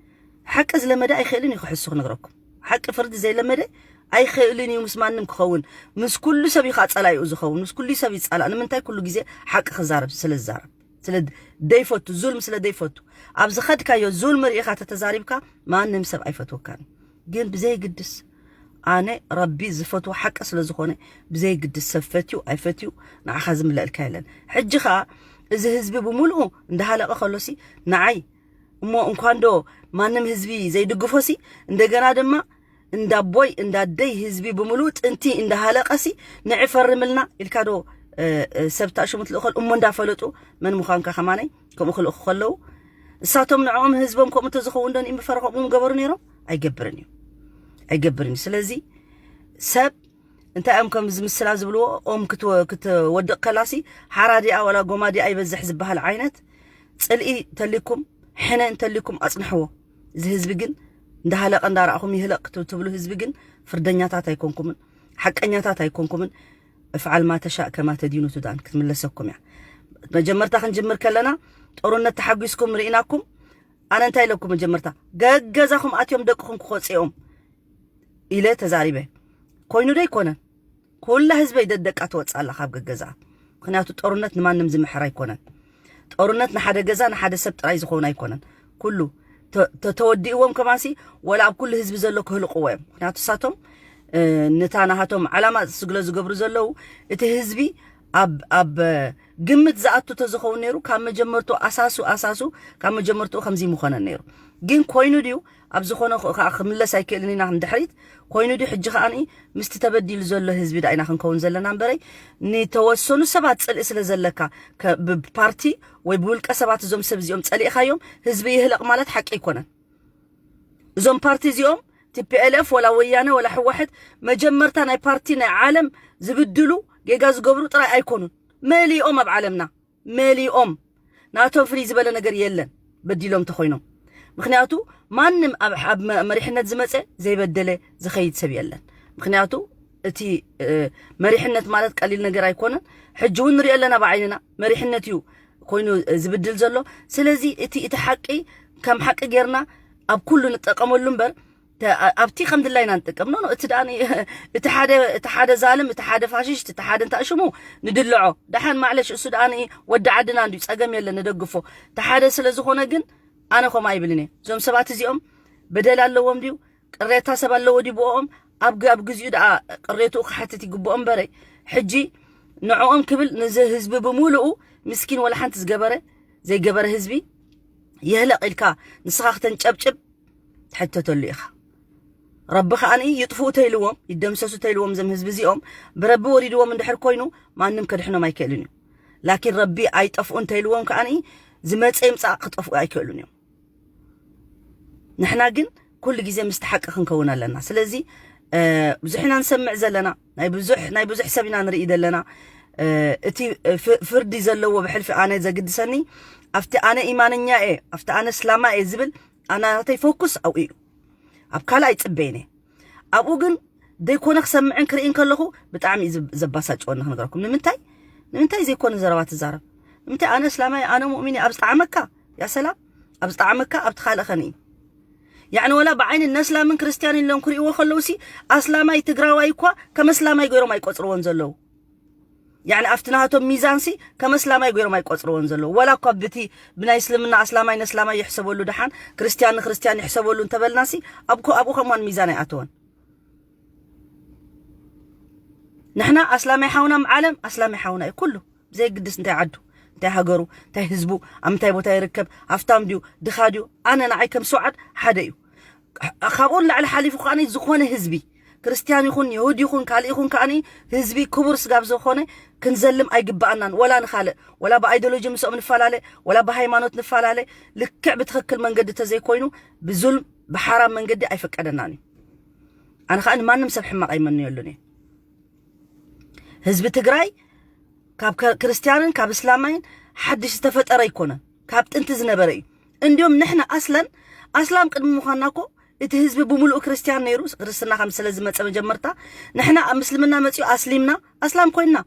ሓቂ ዝለመደ ኣይኽእልን እዩ ክሕሱ ክነግረኩም። ሓቂ ፍርዲ ዘይለመደ ኣይኽእልን እዩ ምስ ማንም ክኸውን። ምስ ኩሉ ሰብ እዩ ከዓ ጸላኢኡ ዝኸውን። ምስ ኩሉ ሰብ ይጻላእ። ንምንታይ? ኩሉ ግዜ ሓቂ ክዛረብ ስለ ዝዛረብ፣ ስለ ደይፈቱ፣ ዙልም ስለ ደይፈቱ። ኣብ ዝኸድካዮ ዙልም ርኢኻ ተተዛሪብካ ማንም ሰብ ኣይፈትወካን። ግን ብዘይግድስ ኣነ ረቢ ዝፈትዎ ሓቂ ስለ ዝኾነ፣ ብዘይግድስ ሰብ ፈትዩ ኣይፈትዩ ንዓኻ ዝምለእልካ የለን። ሕጂ ኸኣ እዚ ህዝቢ ብምሉኡ እንዳሃለቐ ከሎሲ ንዓይ እሞ እንኳን ዶ ማንም ህዝቢ ዘይድግፎሲ፣ እንደገና ድማ እንዳቦይ እንዳደይ ህዝቢ ብምሉኡ ጥንቲ እንዳሃለቐሲ ንዒ ፈርምልና ኢልካ ዶ፣ እ፣ እ፣ ሰብ ታሽሙ ትልእኸል እሞ እንዳፈለጡ መን ምዃንካ ከማነይ ከምኡ ክልእኹ ከለዉ፣ እሳቶም ንዕኦም ህዝቦም ከምኡ እንተዝኸውን ዶ ንእምፈረ ከምኡ ምገበሩ ነይሮም? ኣይገብርን እዩ። ኣይገብርን እዩ። ስለዚ ሰብ እንታይ እዮም ከም ዝምስላ ዝብልዎ፣ ኦም ክትወ-፣ ክትወድቕ ከላሲ ሓራ ዲኣ ዋላ ጎማ ዲኣ ይበዝሕ ዝበሃል ዓይነት ጽልኢ እንተሊኩም፣ ሕነ እንተሊኩም ኣጽንሕዎ። እዚ ህዝቢ ግን እንዳሃለቐ እንዳረኣኹም ይህለቕ ክትብ-፣ ትብሉ ህዝቢ ግን ፍርደኛታት ኣይኮንኩምን፣ ሓቀኛታት ኣይኮንኩምን። እፍዓል ማ ተሻእ ከማ ተዲኑ ቱዳን ክትምለሰኩም እያ። መጀመርታ ክንጅምር ከለና ጦርነት ተሓጒስኩም ርኢናኩም። ኣነ እንታይ ኢለኩም መጀመርታ? ገገዛኹም ኣትዮም ደቅኹም ክወፅኦም ኢለ ተዛሪበ። ኮይኑ ዶ ኣይኮነን? ኩላ ህዝበይ ደደቃ ትወፅእ ኣላ ካብ ገገዛ። ምክንያቱ ጦርነት ንማንም ዝምሕር ኣይኮነን። ጦርነት ንሓደ ገዛ ንሓደ ሰብ ጥራይ ዝኸውን ኣይኮነን። ኩሉ ተ-፣ ተ-፣ ተወዲእዎም ከማንሲ ወላ ኣብ ኩሉ ህዝቢ ዘሎ ክህልቅዎ እዮም። ምክንያቱ እሳቶም፣ እ፣ ነታ ናሃቶም ዓላማ ስግለ ዝገብሩ ዘለዉ እቲ ህዝቢ ኣብ፣ ኣብ ግምት ዝኣቱ ተዝኸውን ነይሩ ካብ መጀመርቱ ኣሳሱ፣ ኣሳሱ ካብ መጀመርትኡ ከምዚ ምኾነ ነይሩ። ግን ኮይኑ ድዩ? ኣብ ዝኾነ ኸ-፣ ከዓ ክምለስ ኣይክእልን ኢና ንድሕሪት። ኮይኑ ድዩ? ሕጂ ከዓኒ ምስቲ ተበዲሉ ዘሎ ህዝቢ ዳ ኢና ክንከውን ዘለና እምበረይ፣ ንተወሰኑ ሰባት ጽልኢ ስለ ዘለካ ከ-፣ ብ-፣ ብፓርቲ ወይ ብውልቀ ሰባት እዞም ሰብ እዚኦም ጸሊእካዮም ህዝቢ ይህለቕ ማለት ሓቂ ኣይኮነን። እዞም ፓርቲ እዚኦም ቲ ፒ ኤል ኤፍ ወላ ወያነ ወላ ሕወሓት መጀመርታ ናይ ፓርቲ ናይ ዓለም ዝብድሉ ጌጋ ዝገብሩ ጥራይ ኣይኮኑን። መሊኦም ኣብ ዓለምና መሊኦም ናቶም ፍልይ ዝበለ ነገር የለን በዲሎም ተኾይኖም። ምክንያቱ ማንም ኣብ፣ ኣብ መ-፣ መሪሕነት ዝመፀ ዘይበደለ ዝኸይድ ሰብ የለን። ምክንያቱ እቲ፣ እ፣ መሪሕነት ማለት ቀሊል ነገር ኣይኮነን። ሕጂ እውን ንሪኦ ኣለና ብዓይንና መሪሕነት እዩ ኮይኑ ዝብድል ዘሎ። ስለዚ እቲ፣ እቲ ሓቂ ከም ሓቂ ጌርና ኣብ ኩሉ ንጠቀመሉ እምበር ተ-፣ ኣ-፣ ኣብቲ ከም ድላይና ንጥቀም። ኖ፣ ኖ፣ እቲ ደኣ ን-፣ እቲ ሓደ፣ እቲ ሓደ ዛልም፣ እቲ ሓደ ፋሽስት፣ እቲ ሓደ እንታይ ሽሙ ንድልዖ። ደሓን ማዕለሽ፣ እሱ ደኣ ን-፣ ወዲ ዓድና እንድዩ፣ ጸገም የለን፣ ንደግፎ። እቲ ሓደ ስለ ዝኾነ ግን ኣነ ከምኡ ኣይብልን እየ። እዞም ሰባት እዚኦም በደል ኣለዎም ድዩ? ቅሬታ ሰብ ኣለዎ ድዩ ብኦም? ኣብ ግ-፣ ኣብ ግዚኡ ደኣ ቅሬትኡ ክሓትት ይግብኦ እምበረ፣ ሕጂ ንዕኦም ክብል ነዚ ህዝቢ ብምሉኡ ምስኪን ወላ ሓንቲ ዝገበረ ዘይገበረ ህዝቢ ይህለቕ ኢልካ ንስኻ ክተንጨብጭብ ትሕተተሉ ኢኻ። ረቢ ከኣ ይጥፍኡ ተይልዎም፣ ይደምሰሱ ተይልዎም፣ እዞም ህዝቢ እዚኦም ብረቢ ወሪድዎም እንድሕር ኮይኑ ማንም ከድሕኖም ኣይክእልን እዩ። ላኪን ረቢ ኣይጠፍኡ እንተይልዎም ከኣ ዝመፀ ይምፃእ ክጠፍኡ ኣይክእሉን እዮም። ንሕና ግን ኩሉ ግዜ ምስቲ ሓቂ ክንከውን ኣለና። ስለዚ፣ እ፣ ብዙሕ ኢና ንሰምዕ ዘለና፣ ናይ ብዙሕ፣ ናይ ብዙሕ ሰብ ኢና ንርኢ ዘለና። እ፣ እቲ ፍ-፣ ፍርዲ ዘለዎ ብሕልፊ ኣነ ዘግድሰኒ፣ ኣብቲ ኣነ ኢማነኛ እየ፣ ኣብቲ ኣነ እስላማ እየ ዝብል፣ ኣነ ናተይ ፎኩስ ኣብኡ እዩ። ኣብ ካልእ ኣይጽበይን እየ። ኣብኡ ግን ዘይኮነ ክሰምዕን ክርእን ከለኹ ብጣዕሚ እዩ ዘብ-፣ ዘባሳጭወኒ ክነግረኩም። ንምንታይ? ንምንታይ ዘይኮነ ዘረባ ትዛረብ? ንምንታይ ኣነ እስላማይ፣ ኣነ ሙእሚን እየ፣ ኣብ ዝጠዓመካ፣ ያ ሰላም፣ ኣብ ዝጠዓመካ፣ ኣብቲ ካልእ ኸንኢ። ያዕኒ ወላ ብዓይኒ ነስላምን ክርስትያን ኢሎም ክርእይዎ ከለውሲ ኣስላማይ ትግራዋይ እኳ ከም ኣስላማይ ገይሮም ኣይቆጽርዎን ዘለዉ። ያዕኒ ኣብቲ ናቶም ሚዛንሲ ከም ኣስላማይ ገይሮም ኣይቆጽርዎን ዘለዉ። ወላ እኳ ብቲ ብናይ እስልምና ኣስላማይ ነስላማይ ይሕሰበሉ፣ ደሓን ክርስትያን ንክርስትያን ይሕሰበሉ እንተበልናሲ ኣብኮ-፣ ኣብኡ ከምኡን ሚዛን ኣይኣተወን። ንሕና ኣስላማይ ሓውና፣ ዓለም ኣስላማይ ሓውና እዩ ኩሉ። ብዘይግድስ እንታይ ዓዱ፣ እንታይ ሃገሩ፣ እንታይ ህዝቡ፣ ኣብ ምንታይ ቦታ ይርከብ፣ ሃፍታም ድዩ፣ ድኻ ድዩ፣ ኣነ ንዓይ ከም ስውዓት ሓደ እዩ። ካብኡ ንላዕሊ ሓሊፉ ከኣ ዝኾነ ህዝቢ፣ ክርስትያን ይኹን፣ ይሁድ ይኹን፣ ካልእ ይኹን ከኣ ህዝቢ ክቡር ስጋብ ዝኾነ ክንዘልም ኣይግብኣናን። ወላ ንኻልእ፣ ወላ ብኣይዲዮሎጂ ምስኦም ንፈላለ፣ ወላ ብሃይማኖት ንፈላለ፣ ልክዕ ብትኽክል መንገዲ ተዘይኮይኑ፣ ብዙልም፣ ብሓራም መንገዲ ኣይፍቀደናን እዩ። ኣነ ከኣ ንማንም ሰብ ሕማቕ ኣይመንየሉን እየ። ህዝቢ ትግራይ ካብ ከ-፣ ክርስትያንን ካብ እስላማይን ሓድሽ ዝተፈጠረ ኣይኮነን፣ ካብ ጥንቲ ዝነበረ እዩ። እንዲዮም ንሕና ኣስለን ኣስላም ቅድሚ ምዃንና እኮ እቲ ህዝቢ ብምሉኡ ክርስትያን ነይሩ፣ ክርስትና ከም ስለ ዝመጸ መጀመርታ ንሕና ኣብ ምስልምና መጺኡ ኣስሊምና ኣስላም ኮይንና።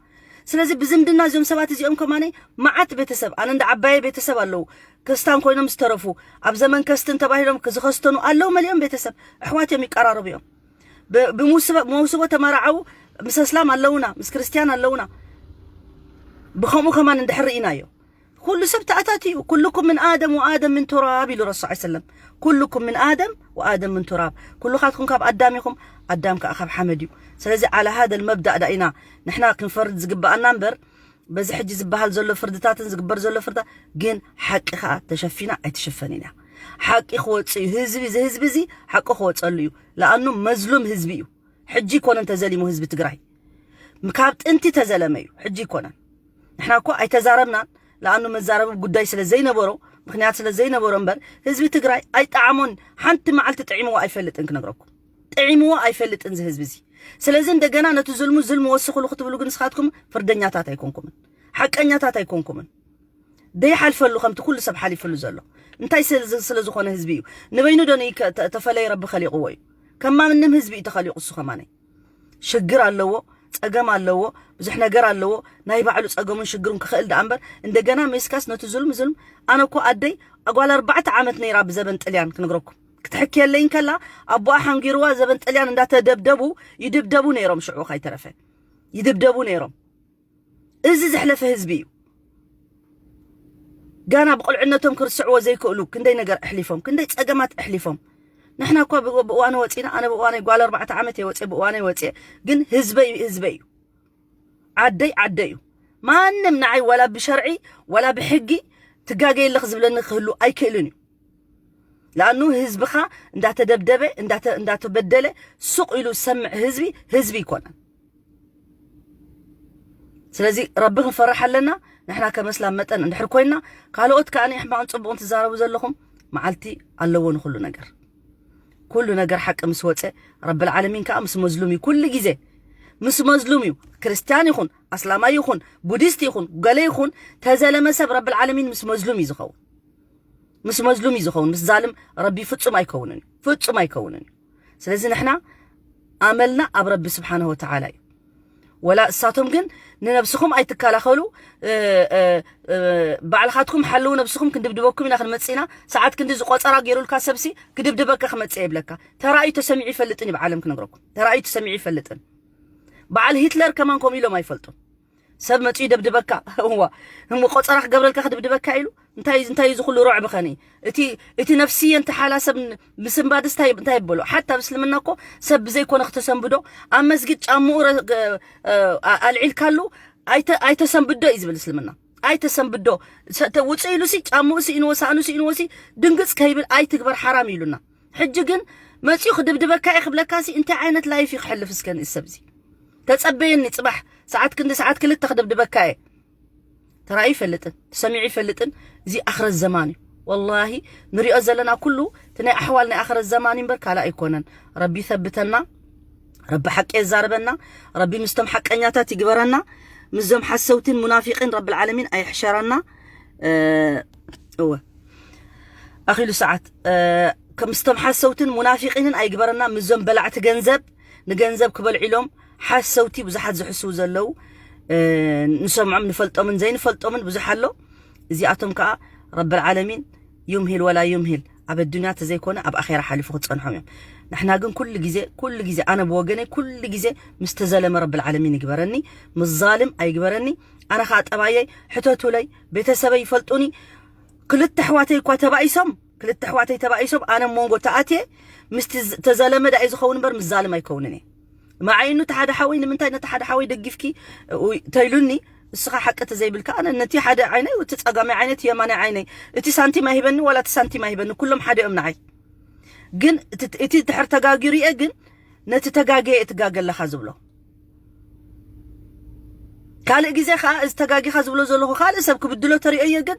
ስለዚ ብዝምድና እዚኦም ሰባት እዚኦም ከማነይ መዓት ቤተሰብ፣ ኣነ እንዳ ዓባየ ቤተሰብ ኣለዉ፣ ክርስታን ኮይኖም ዝተረፉ፣ ኣብ ዘመን ከስትን ተባሂሎም ዝኸስተኑ ኣለዉ፣ መሊኦም ቤተሰብ፣ ኣሕዋት እዮም፣ ይቀራረቡ እዮም። ብመውስቦ ተመራዓው ምስ ኣስላም ኣለውና፣ ምስ ክርስትያን ኣለውና። ብኸምኡ ከማን እንድሕር ርኢናዮ፣ ኩሉ ሰብ ተኣታትዩ፣ ኩልኩም ምን ኣደም ወኣደም ምን ቱራብ ኢሉ ረሱል ሰለም። ኩልኩም ምን ኣደም ወኣደም ምን ቱራብ፣ ኩልኻትኩም ካብ ኣዳም ኢኹም፣ ኣዳም ከዓ ካብ ሓመድ እዩ። ስለዚ ዓላ ሃደል መብዳእ ዳ ኢና ንሕና ክንፈርድ ዝግባኣና እምበር፣ በዚ ሕጂ ዝበሃል ዘሎ ፍርድታትን ዝግበር ዘሎ ፍርዳ ግን ሓቂ ከዓ ተሸፊና ኣይትሽፈንን እያ። ሓቂ ክወፅእ እዩ። ህዝቢ እዚ ህዝቢ እዚ ሓቂ ክወፀሉ እዩ። ለኣኑ መዝሉም ህዝቢ እዩ። ሕጂ ይኮነን ተዘሊሙ ህዝቢ ትግራይ፣ ካብ ጥንቲ ተዘለመ እዩ። ሕጂ ይኮነን። ንሕና እኮ ኣይተዛረብናን። ለኣኑ መዛረቢ ጉዳይ ስለ ዘይነበሮ፣ ምክንያት ስለ ዘይነበሮ እምበር ህዝቢ ትግራይ ኣይጠዓሞን። ሓንቲ መዓልቲ ጥዒምዎ ኣይፈልጥን ክነግረኩም። ጥዒምዎ ኣይፈልጥን እዚ ህዝቢ እዚ። ስለዚ እንደገና ነቲ ዝልሙ ዝልሙ ወስኽሉ ክትብሉ ግን ንስኻትኩም ፍርደኛታት ኣይኮንኩምን፣ ሓቀኛታት ኣይኮንኩምን። ደይሓልፈሉ ከምቲ ኩሉ ሰብ ሓሊፍሉ ዘሎ እንታይ ስለ ዝኾነ ህዝቢ እዩ። ንበይኑ ዶ ተፈለየ ረቢ ከሊቕዎ እዩ። ከማምንም ህዝቢ እዩ ተኸሊቑ እሱ ከማነይ። ሽግር ኣለዎ፣ ጸገም ኣለዎ፣ ብዙሕ ነገር ኣለዎ። ናይ ባዕሉ ጸገሙን ሽግሩን ክኽእል ደኣ እምበር እንደገና ሜስካስ ነቲ ዝልም ዝልም። ኣነ እኮ ኣደይ ኣጓል ኣርባዕተ ዓመት ነይራ ብዘበን ጥልያን ክነግረኩም ክትሕክየለይ እንከላ ኣቦኣ ሓንጊርዋ ዘበን ጥልያን እንዳተደብደቡ ይድብደቡ ነይሮም። ሽዑ ካይተረፈ ይድብደቡ ነይሮም። እዚ ዘሕለፈ ህዝቢ እዩ። ጋና ብቁልዕነቶም ክርስዕዎ ዘይክእሉ ክንደይ ነገር ኣሕሊፎም፣ ክንደይ ጸገማት ኣሕሊፎም። ንሕና እኳ ብእዋኑ ወጺና፣ ኣነ ብእዋነይ ጓል ኣርባዕተ ዓመት እየ ወጽየ፣ ብእዋነይ ወጽየ። ግን ህዝበይ ህዝበይ እዩ፣ ዓደይ ዓደይ እዩ። ማንም ንዓይ ዋላ ብሸርዒ ዋላ ብሕጊ ትጋገይ ኣለኽ ዝብለኒ ክህሉ ኣይክእልን እዩ። ለኣኑ ህዝብኻ እንዳተደብደበ እንዳተበደለ ሱቕ ኢሉ ዝሰምዕ ህዝቢ ህዝቢ ይኮነን። ስለዚ ረቢ ክንፈርሕ ኣለና። ንሕና ከመስላም መጠን እንድሕር ኮይና፣ ካልኦት ከኣ ሕማቕን ጽቡቕን ትዛረቡ ዘለኹም፣ መዓልቲ ኣለዎ ንኹሉ ነገር። ኩሉ ነገር ሓቂ ምስ ወፀ፣ ረብል ዓለሚን ከኣ ምስ መዝሉም እዩ። ኩሉ ግዜ ምስ መዝሉም እዩ። ክርስትያን ይኹን ኣስላማይ ይኹን ቡዲስት ይኹን ገለ ይኹን፣ ተዘለመ ሰብ ረብል ዓለሚን ምስ መዝሉም እዩ ዝኸውን። ምስ መዝሉም እዩ ዝኸውን። ምስ ዛልም ረቢ ፍጹም ኣይከውንን እዩ። ፍጹም ኣይከውንን እዩ። ስለዚ ንሕና ኣመልና ኣብ ረቢ ስብሓንሁ ወተዓላ እዩ። ወላ እሳቶም ግን ንነብስኹም ኣይትከላኸሉ፣ ባዕልኻትኩም ሓልው ነብስኹም፣ ክንድብድበኩም ኢና ክንመጽእ ኢና። ሰዓት ክንዲ ዝቆጸራ ገይሩልካ ሰብሲ ክድብድበካ ክመጽእ የብለካ። ተራእዩ ተሰሚዑ ይፈልጥን እዩ ብዓለም ክነግረኩም። ተራእዩ ተሰሚዑ ይፈልጥን። በዓል ሂትለር ከማን ከምኡ ኢሎም ኣይፈልጡን። ሰብ መጺኡ ይደብድበካ። እዋ እሞ ቆጸራ ክገብረልካ ክድብድበካ ኢሉ እንታይ እንታይ እዚ ኩሉ ሮዕብ ኸኒ? እቲ እቲ ነፍስየን ተሓላ ሰብ ምስንባድስ እንታይ እንታይ ይበሎ? ሓታ ኣብ እስልምና እኮ ሰብ ብዘይኮነ ክተሰንብዶ ኣብ መስጊድ ጫምኡ ኣልዒልካሉ ኣይተሰንብዶ እዩ ዝብል እስልምና። ኣይተሰንብዶ። ውፅእ ኢሉሲ ጫምኡ ስኢንዎ ሳእኑ ስኢንዎሲ ድንግፅ ከይብል ኣይትግበር ሓራም ኢሉና። ሕጂ ግን መፂኡ ክድብድበካ እየ ክብለካሲ እንታይ ዓይነት ላይፍ እዩ ክሕልፍ? እስከ ንእሰብ እዚ ተፀበየኒ። ፅባሕ ሰዓት ክንዲ ሰዓት ክልተ ክድብድበካ እየ። ተራእዩ ይፈልጥን ተሰሚዑ ይፈልጥን። እዚ ኣኽረት ዘማን እዩ። ወላሂ ንሪኦ ዘለና ኩሉ እቲ ናይ ኣሕዋል ናይ ኣኽረት ዘማን እዩ እምበር ካልእ ኣይኮነን። ረቢ ይሰብተና፣ ረቢ ሓቂ የዛርበና፣ ረቢ ምስቶም ሓቀኛታት ይግበረና፣ ምስዞም ሓሰውትን ሙናፊቂን ረብል ዓለሚን ኣይሕሸረና። እወ ኣኺሉ ሰዓት። ምስቶም ሓሰውትን ሙናፊቂንን ኣይግበረና፣ ምስዞም በላዕቲ ገንዘብ ንገንዘብ ክበልዑ ኢሎም ሓሰውቲ ብዙሓት ዝሕስው ዘለዉ፣ ንሰምዖም ንፈልጦምን ዘይንፈልጦምን ብዙሕ ኣሎ። እዚኣቶም ከዓ ረብል ዓለሚን ዩምሂል ወላ ዩምሂል፣ ኣብ ኣዱንያ ተዘይኮነ ኣብ ኣኼራ ሓሊፉ ክፀንሖም እዮም። ንሕና ግን ኩሉ ግዜ ኩሉ ግዜ ኣነ ብወገነይ ኩሉ ግዜ ምስ ተዘለመ ረብል ዓለሚን ይግበረኒ፣ ምስ ዛልም ኣይግበረኒ። ኣነ ከዓ ጠባየይ ሕተቱለይ፣ ቤተሰበይ ይፈልጡኒ። ክልተ ኣሕዋተይ እኳ ተባኢሶም ክልተ ኣሕዋተይ ተባኢሶም ኣነ መንጎ ተኣትየ ምስቲ ተዘለመ ዳኣ ዝኸውን እምበር ምስ ዛልም ኣይከውንን እየ። መዓይኑ እቲ ሓደ ሓወይ ንምንታይ ነቲ ሓደ ሓወይ ደጊፍኪ ተይሉኒ። እስኻ ሓቂ ተዘይብልካ ኣነ ነቲ ሓደ ዓይነይ እቲ ጸጋማይ ዓይነይ እቲ የማናይ ዓይነይ እቲ ሳንቲም ኣይህበኒ ዋላ እቲ ሳንቲም ኣይህበኒ ኩሎም ሓደ እዮም ንዓይ። ግን እቲ ድሕር ተጋጊሩ እየ ግን ነቲ ተጋገየ እትጋገ ኣለኻ ዝብሎ ካልእ ግዜ ከዓ እዚ ተጋጊኻ ዝብሎ ዘለኹ ካልእ ሰብ ክብድሎ ተሪኦዮ ግን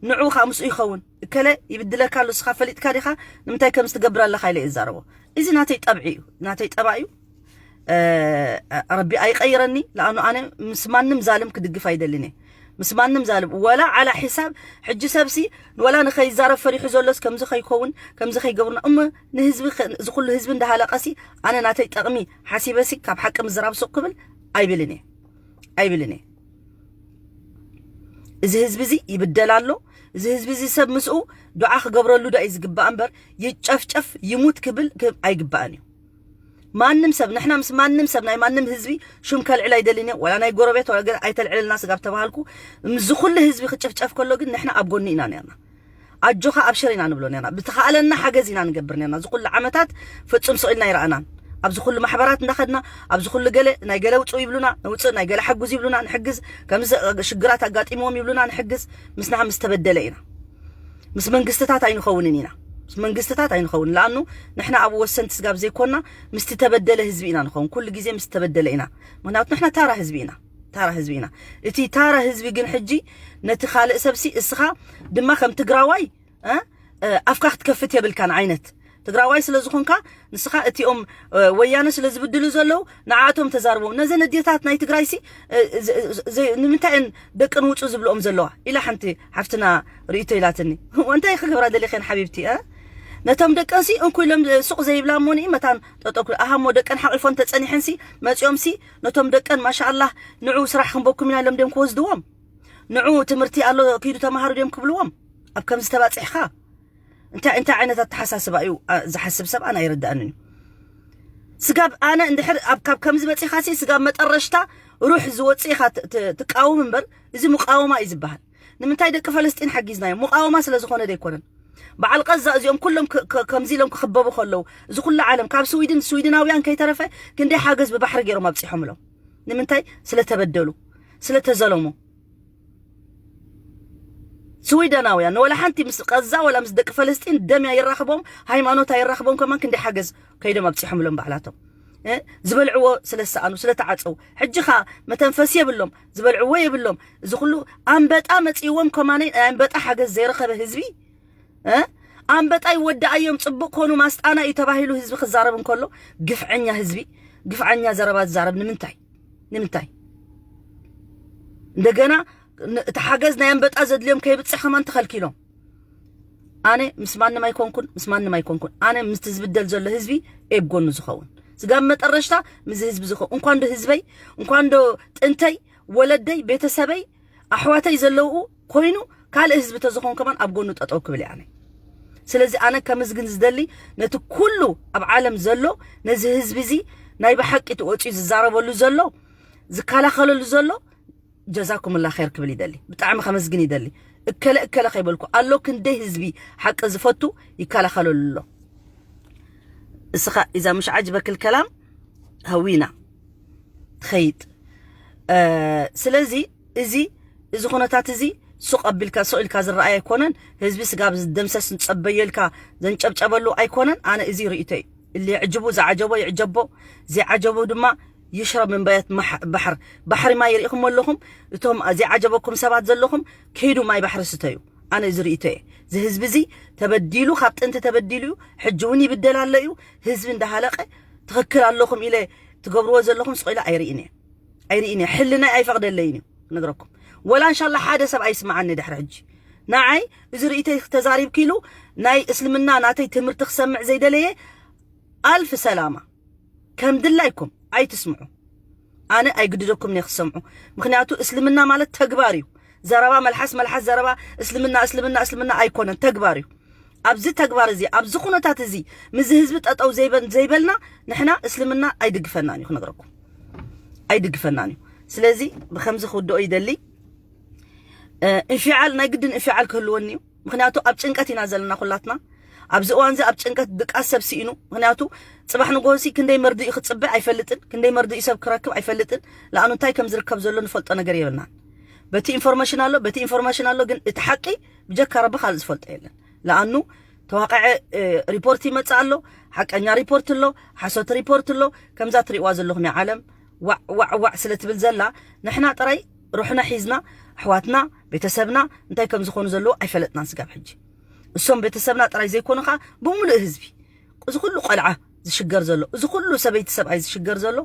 ንዑ ከዓ ምስኡ ይኸውን። እከለ ይብድለካ ኣሎ እስኻ ፈሊጥካ ዲኻ ንምንታይ ከምዚ ትገብር ኣለኻ ኢለ እዛረቦ። እዚ ናተይ ጠብዒ እዩ ናተይ ጠባ እዩ። ረቢ ኣይቀይረኒ። ለኣኑ ኣነ ምስ ማንም ዛልም ክድግፍ ኣይደልን እየ ምስ ማንም ዛልም ወላ ዓላ ሒሳብ። ሕጂ ሰብሲ ወላ ንኸይዛረብ ፈሪሑ ዘሎስ ከምዚ ከይከውን ከምዚ ከይገብሩና እሞ ንህዝቢ እዚ ኩሉ ህዝቢ እንዳሃለቀሲ ኣነ ናተይ ጠቕሚ ሓሲበሲ ካብ ሓቂ ምዝራብ ሱቕ ክብል ኣይብልን እየ ኣይብልን እየ። እዚ ህዝቢ እዚ ይብደል ኣሎ። እዚ ህዝቢ እዚ ሰብ ምስኡ ዱዓ ክገብረሉ ዶ እዩ ዝግባእ እምበር ይጨፍጨፍ ይሙት ክብል ኣይግባእን እዩ። ማንም ሰብ፣ ንሕና ምስ ማንም ሰብ፣ ናይ ማንም ህዝቢ ሽም ከልዕል ኣይደልን እየ፣ ዋላ ናይ ጎረቤት ዋላ ገለ ኣይተልዕለልና ስጋብ ተባሃልኩ፣ ምስዚ ኩሉ ህዝቢ ክጭፍጨፍ ከሎ ግን ንሕና ኣብ ጎኒ ኢና ነርና። ኣጆኻ ኣብሽር ኢና ንብሎ ነርና። ብተኻእለና ሓገዝ ኢና ንገብር ነርና። እዚ ኩሉ ዓመታት ፍጹም ስቕ ኢልና ኣይረኣናን። ኣብዚ ኩሉ ማሕበራት እንዳኸድና፣ ኣብዚ ኩሉ ገለ ናይ ገለ ውጹ ይብሉና፣ ንውጽእ፣ ናይ ገለ ሓጉዝ ይብሉና፣ ንሕግዝ፣ ከምዚ ሽግራት ኣጋጢምዎም ይብሉና፣ ንሕግዝ፣ ምስና ምስ ተበደለ ኢና። ምስ መንግስትታት ኣይንኸውንን ኢና። ምስ መንግስትታት ኣይንኸውን። ለኣኑ ንሕና ኣብ ወሰንቲ ስጋብ ዘይኮና፣ ምስቲ ተበደለ ህዝቢ ኢና ንኸውን። ኩሉ ግዜ ምስ ተበደለ ኢና። ምኽንያቱ ንሕና ታራ ህዝቢ ኢና። ታራ ህዝቢ ኢና። እቲ ታራ ህዝቢ ግን ሕጂ ነቲ ካልእ ሰብሲ እስኻ ድማ ከም ትግራዋይ፣ እ፣ እ፣ ኣፍካ ክትከፍት የብልካን ዓይነት። ትግራዋይ ስለ ዝኾንካ ንስኻ እቲኦም፣ እ፣ ወያነ ስለ ዝብድሉ ዘለዉ ንዓቶም ተዛርቦም። ነዘን ኣዴታት ናይ ትግራይሲ፣ እ፣ ዝ-፣ ዝ-፣ ዝ-፣ ንምንታይ እየን ደቅን ውጹ ዝብልኦም ዘለዋ? ኢላ ሓንቲ ሓፍትና ርእይቶ ኢላትኒ። እንታይ ክገብራ ደሊኸን ሓቢብቲ፣ እ? ነቶም ደቀንሲ እንኩ ኢሎም ሱቕ ዘይብላ እሞ ንኢ መታን ጠጠው ክብል። ኣሃ እሞ ደቀን ሓቂፎን ተጸኒሐንሲ መጺኦምሲ ነቶም ደቀን ማሻኣላህ ንዑ ስራሕ ክንበኩም ኢና ኢሎም ድዮም ክወስድዎም? ንዑ ትምህርቲ ኣሎ ኪዱ ተማሃሩ ድዮም ክብልዎም? ኣብ ከምዚ ተባጺሕካ እንታይ፣ እንታይ ዓይነት ኣተሓሳስባ እዩ፣ ኣ፣ ዝሓስብ ሰብ ኣነ ኣይርድኣንን እዩ። ስጋብ ኣነ እንድሕር ኣብ፣ ካብ ከምዚ በጺኻሲ ስጋብ መጠረሽታ ሩሕ ዝወጽእ ኢኻ ት-፣ ት-፣ ትቃወም እምበር፣ እዚ ሙቃወማ እዩ ዝበሃል። ንምንታይ ደቂ ፈለስጢን ሓጊዝናዮም? ሙቃወማ ስለ ዝኾነ ዶ ኣይኮነን? በዓል ቀዛ እዚኦም ኩሎም ክ-፣ ክ-፣ ከምዚ ኢሎም ክኽበቡ ከለዉ፣ እዚ ኩሉ ዓለም ካብ ስዊድን፣ ስዊድናውያን ከይተረፈ ክንደይ ሓገዝ ብባሕሪ ገይሮም ኣብጺሖምሎም። ንምንታይ? ስለ ተበደሉ፣ ስለ ተዘለሙ። ስዊደናውያን ንወላ ሓንቲ ምስ ቀዛ ወላ ምስ ደቂ ፈለስጢን ደም ኣይራኽቦም፣ ሃይማኖት ኣይራኽቦም፣ ከማን ክንደይ ሓገዝ ከይዶም ኣብጺሖምሎም ባዕላቶም። እ? ዝበልዕዎ ስለ ዝሰኣኑ፣ ስለ ተዓጸው። ሕጂ ኸኣ መተንፈሲ የብሎም፣ ዝበልዕዎ የብሎም። እዚ ኩሉ ኣንበጣ መጺእዎም ከማነይ ናይ ኣንበጣ ሓገዝ ዘይረኸበ ህዝቢ፣ እ? ኣንበጣ ይወድኣዮም፣ ጽቡቕ ኮኑ፣ ማስጣና እዩ ተባሂሉ ህዝቢ ክዛረብ እንከሎ፣ ግፍዐኛ ህዝቢ፣ ግፍዐኛ ዘረባ ዝዛረብ ንምንታይ? ንምንታይ? እንደገና ን-፣ እቲ ሓገዝ ናይ ኣንበጣ ዘድልዮም ከይብጽሕ ከማን ተኸልኪሎም። ኣነ ምስ ማንም ኣይኮንኩን፣ ምስ ማንም ኣይኮንኩን። ኣነ ምስቲ ዝብደል ዘሎ ህዝቢ እየ ብጎኑ ዝኸውን። ስጋብ መጠረሽታ ምስዚ ህዝቢ ዝኸውን። እንኳን ዶ ህዝበይ፣ እንኳን ዶ ጥንተይ፣ ወለደይ፣ ቤተሰበይ፣ ኣሕዋተይ ዘለውኡ ኮይኑ ካልእ ህዝቢ ተዝኾን ከማን ኣብ ጎኑ ጠጠው ክብል እየ ኣነ። ስለዚ ኣነ ከምዝግን ዝደሊ ነቲ ኩሉ ኣብ ዓለም ዘሎ ነዚ ህዝቢ እዚ ናይ ብሓቂ ተወፅዩ ዝዛረበሉ ዘሎ፣ ዝከላኸለሉ ዘሎ፣ ጀዛኩምላ ኸይር ክብል ይደሊ። ብጣዕሚ ከመስግን ይደሊ። እከለ እከለ ከይበልኩ ኣሎ ክንደይ ህዝቢ ሓቂ ዝፈቱ ይከላኸለሉ ኣሎ። እስኻ ኢዛ ምሽ ዓጅበክል ከላም ሃዊና ትኸይድ። እ፣ ስለዚ እዚ፣ እዚ ኩነታት እዚ ሱቕ ኣቢልካ፣ ሱቕ ኢልካ ዝረኣይ ኣይኮነን። ህዝቢ ስጋብ ዝደምሰስ ንጸበዮ ኢልካ ዘንጨብጨበሉ ኣይኮነን። ኣነ እዚ ርእይቶ እዩ። እሊ ይዕጅቡ፣ ዝዓጀቦ ይዕጀቦ፣ ዘይዓጀቦ ድማ ይሽረብ ምን በየት ማሕ-፣ ባሕር። ባሕሪ ማይ ርኢኹም ኣለኹም? እቶም ዘይዓጀበኩም ሰባት ዘለኹም፣ ከይዱ ማይ ባሕሪ ስተዩ። ኣነ እዚ ርእይቶ እየ። እዚ ህዝቢ እዚ ተበዲሉ፣ ካብ ጥንቲ ተበዲሉ እዩ፣ ሕጂ እውን ይብደል ኣሎ እዩ። ህዝቢ እንዳሃለቀ ትኽክል ኣለኹም ኢለ ትገብርዎ ዘለኹም ስቕ ኢለ ኣይርእን እየ። ኣይርእን እየ። ሕልናይ ኣይፈቕደለይን እዩ ክነግረኩም። ወላ እንሻላ ሓደ ሰብ ኣይስምዓኒ ድሕሪ ሕጂ። ንዓይ እዚ ርእይቶይ ተዛሪብኪ ኢሉ ናይ እስልምና ናተይ ትምህርቲ ክሰምዕ ዘይደለየ ኣልፍ ሰላማ። ከም ድላይኩም ኣይትስምዑ። ኣነ ኣይግድደኩም እየ ክሰምዑ። ምኽንያቱ እስልምና ማለት ተግባር እዩ። ዘረባ መልሓስ፣ መልሓስ ዘረባ፣ እስልምና፣ እስልምና፣ እስልምና ኣይኮነን፣ ተግባር እዩ። ኣብዚ ተግባር እዚ፣ ኣብዚ ኩነታት እዚ፣ ምስዚ ህዝቢ ጠጠው ዘይበል-፣ ዘይበልና፣ ንሕና እስልምና ኣይድግፈናን እዩ ክነግረኩም። ኣይድግፈናን እዩ። ስለዚ ብኸምዚ ክውድኦ ይደሊ። እ፣ እንፊዓል፣ ናይ ግድን እንፊዓል ክህልወኒ እዩ። ምኽንያቱ ኣብ ጭንቀት ኢና ዘለና ኩላትና። ኣብዚ እዋን እዚ ኣብ ጭንቀት ድቃስ ሰብ ስኢኑ። ምኽንያቱ ጽባሕ ንግሆ ሲ ክንደይ መርድእ ክጽበ ኣይፈልጥን፣ ክንደይ መርድእ ሰብ ክረክብ ኣይፈልጥን። ለኣኑ እንታይ ከም ዝርከብ ዘሎ ንፈልጦ ነገር የብልናን። በቲ ኢንፎርሜሽን ኣሎ፣ በቲ ኢንፎርሜሽን ኣሎ፣ ግን እቲ ሓቂ ብጀካ ረቢ ካልእ ዝፈልጦ የለን። ለኣኑ ተዋቃዐ፣ እ፣ ሪፖርት ይመጽእ ኣሎ፣ ሓቀኛ ሪፖርት ኣሎ፣ ሓሶት ሪፖርት ኣሎ። ከምዛ ትሪእዋ ዘለኹም እያ ዓለም ዋዕ ዋዕ ዋዕ ስለ ትብል ዘላ፣ ንሕና ጥራይ ሩሕና ሒዝና ኣሕዋትና፣ ቤተሰብና እንታይ ከም ዝኾኑ ዘለዉ ኣይፈለጥናን ስጋብ ሕጂ። እሶም ቤተሰብና ጥራይ ዘይኮኑ ኸኣ ብምሉእ ህዝቢ፣ እዚ ኩሉ ቆልዓ ዝሽገር ዘሎ፣ እዚ ኩሉ ሰበይቲ ሰብኣይ ዝሽገር ዘሎ፣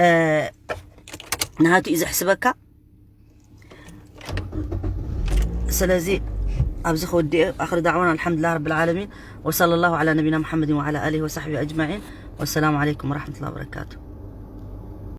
እ፣ ናሃቱ እዩ ዘሕስበካ። ስለዚ ኣብዚ ክወድእ ኣኽሪ ዳዕዋና ኣልሓምዱሊላህ ረብል ዓለሚን ወሰለላሁ ዓላ ነቢና ሙሓመድን ወዓላ ኣሊሂ ወሳሕቢሂ ኣጅማዒን። ወሰላሙ ዓለይኩም ወራሕመቱላሂ ወበረካቱ።